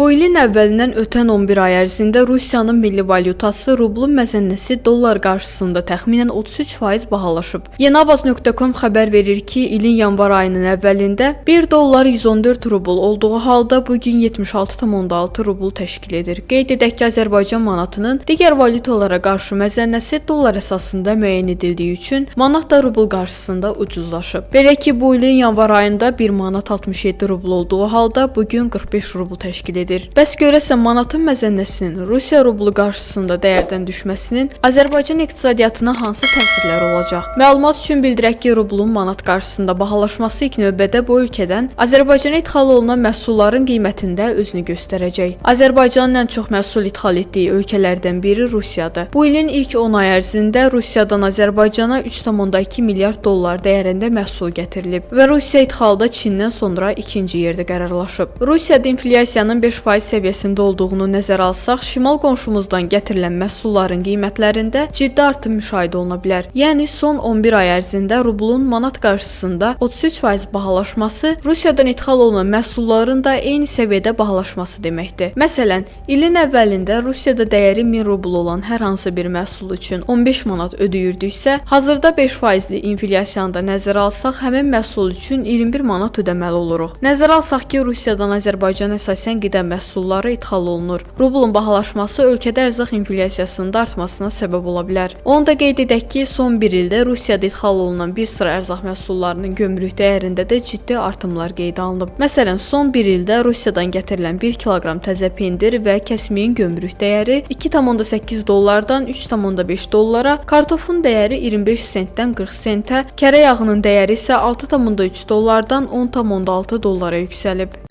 Bu ilin əvvəlindən ötən 11 ay ərzində Rusiyanın milli valyutası rublun məzənnəsi dollar qarşısında təxminən 33% bahalaşıb. Yenavaz.com xəbər verir ki, ilin yanvar ayının əvvəlində 1 dollar 114 rubl olduğu halda bu gün 76,6 rubl təşkil edir. Qeyd edək ki, Azərbaycan manatının digər valyutalara qarşı məzənnəsi dollar əsasında müəyyən edildiyi üçün manat da rubl qarşısında ucuzlaşıb. Belə ki, bu ilin yanvar ayında 1 manat 67 rubl olduğu halda bu gün 45 rubl təşkil edir. Bəs görəsən manatın məzənnəsinin Rusiya rublu qarşısında dəyərdən düşməsinin Azərbaycan iqtisadiyyatına hansı təsirləri olacaq? Məlumat üçün bildirək ki, rublun manat qarşısında bahalaşması ilk növbədə bu ölkədən Azərbaycana idxal olunan məhsulların qiymətində özünü göstərəcək. Azərbaycanın ən çox məhsul idxal etdiyi ölkələrdən biri Rusiyadır. Bu ilin ilk 10 ay ərzində Rusiyadan Azərbaycana 3,2 milyard dollar dəyərində məhsul gətirilib və Rusiya idxalda Çindən sonra ikinci yerdə qərarlaşıb. Rusiyada inflyasiyanın 5% səviyyəsində olduğunu nəzərə alsaq, şimal qonşumuzdan gətirilən məhsulların qiymətlərində ciddi artım müşahidə oluna bilər. Yəni son 11 ay ərzində rublun manat qarşısında 33% bahalaşması Rusiyadan idxal olunan məhsulların da eyni səviyyədə bahalaşması deməkdir. Məsələn, ilin əvvəlində Rusiyada dəyəri 1000 rubl olan hər hansı bir məhsul üçün 15 manat ödəyirdiksə, hazırda 5%li inflyasiyanı da nəzərə alsaq, həmin məhsul üçün 21 manat ödəməli oluruq. Nəzərə alsaq ki, Rusiyadan Azərbaycana əsasən qida məhsulları idxal olunur. Rublun bahalaşması ölkədə ərzaq inflyasiyasının da artmasına səbəb ola bilər. Onu da qeyd edək ki, son bir ildə Rusiyada idxal olunan bir sıra ərzaq məhsullarının gömrük dəyərində də ciddi artımlar qeydə alınıb. Məsələn, son bir ildə Rusiyadan gətirilən 1 kiloqram təzə pendir və kəsmiyin gömrük dəyəri 2,8 dollardan 3,5 dollara, kartofun dəyəri 25 sentdən 40 sentə, kərə yağının dəyəri isə 6,3 dollardan 10,6 dollara yüksəlib.